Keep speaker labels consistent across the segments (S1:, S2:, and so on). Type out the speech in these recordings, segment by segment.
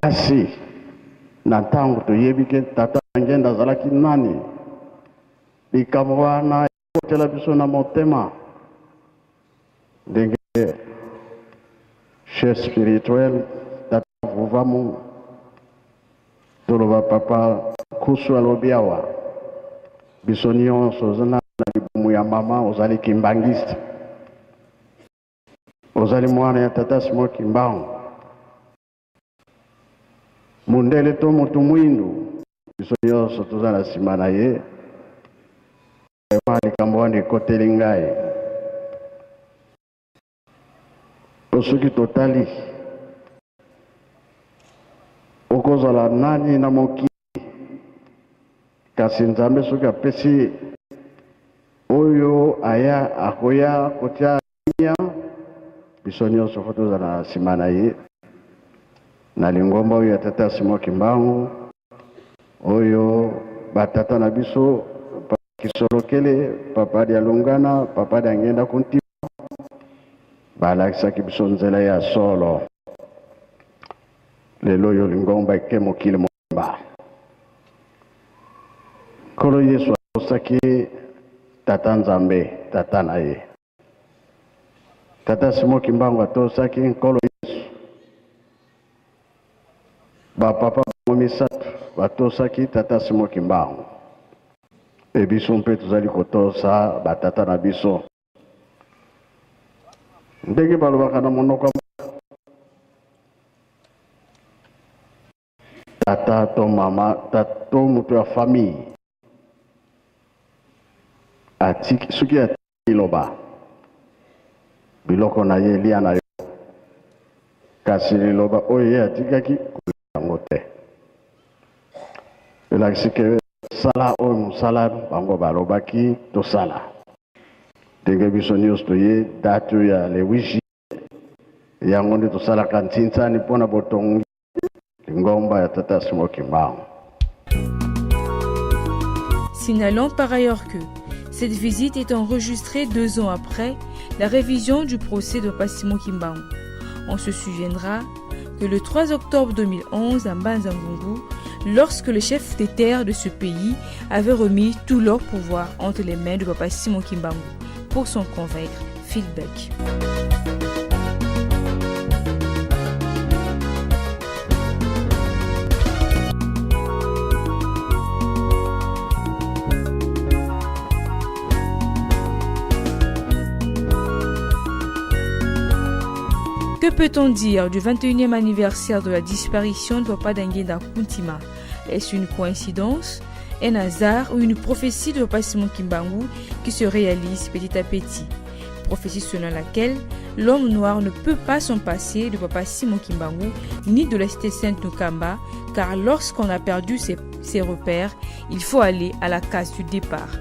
S1: Kasi na ntango toyebi ke Tata Diangienda azalaki nani, likambo wana ekotela biso na motema ndenge chef spirituel Tata Vuvamu toloba papa Kusu alobi awa biso nyonso oza na libumu ya mama ozali kimbangiste ozali mwana ya tata Simon Kimbangu mundele to motu mwindu biso nyonso toza na nsima na ye vraiment likambo wana ekoteli ngai po soki totali okozala nani na mokili kasi nzambe soki apesi oyo aya akoya kotia kimia biso nyonso fo tozala na nsima na ye na lingomba oyo ya tata Simon Kimbangu oyo batata na biso papa Kisolokele papa Dialungana papa Diangienda Kuntima balakisaki biso nzela ya solo lelo oyo lingomba eke mokili mobimba Nkolo Yesu atosaki tata Nzambe tata na ye Tata Simon Kimbangu atosaki Nkolo Yesu. Ba papa bango misato batosaki Tata Simon Kimbangu. Mpe biso mpe tozali kotosa ba tata na biso. Ndenge balobaka na monoko ya tata to mama to moto ya famille atiki soki atiki liloba biloko na ye lia na yo kasi liloba oyo ye atikaki kolia yango te elakisi ke sala oyo mosala bango balobaki tosala ndenge biso nyonso toye date ya le 8 juillet yango nde tosalaka ntinsani mpo na botongi lingomba ya tata Simon Kimbangu.
S2: Signalons par ailleurs que cette visite est enregistrée deux ans après la révision du procès de Papa Simon Kimbangu. On se souviendra que le 3 octobre 2011 à Mbanza-Ngungu, lorsque le chef des terres de ce pays avait remis tout leur pouvoir entre les mains de Papa Simon Kimbangu pour s'en convaincre, Feedback. Que peut-on dire du 21e anniversaire de la disparition de Papa Diangienda Kuntima Est-ce une coïncidence, un hasard ou une prophétie de Papa Simon Kimbangu qui se réalise petit à petit Prophétie selon laquelle l'homme noir ne peut pas s'en passer de Papa Simon Kimbangu ni de la cité sainte Nkamba, car lorsqu'on a perdu ses, ses repères, il faut aller à la case du départ.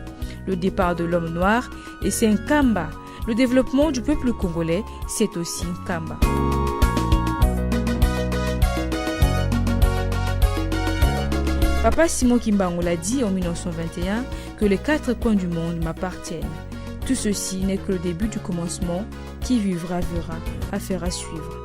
S2: Le départ de l'homme noir, et c'est Nkamba. Le développement du peuple congolais, c'est aussi Nkamba. Papa Simon Kimbangu l'a dit en 1921 que les quatre coins du monde m'appartiennent. Tout ceci n'est que le début du commencement. Qui vivra verra. Affaire à suivre.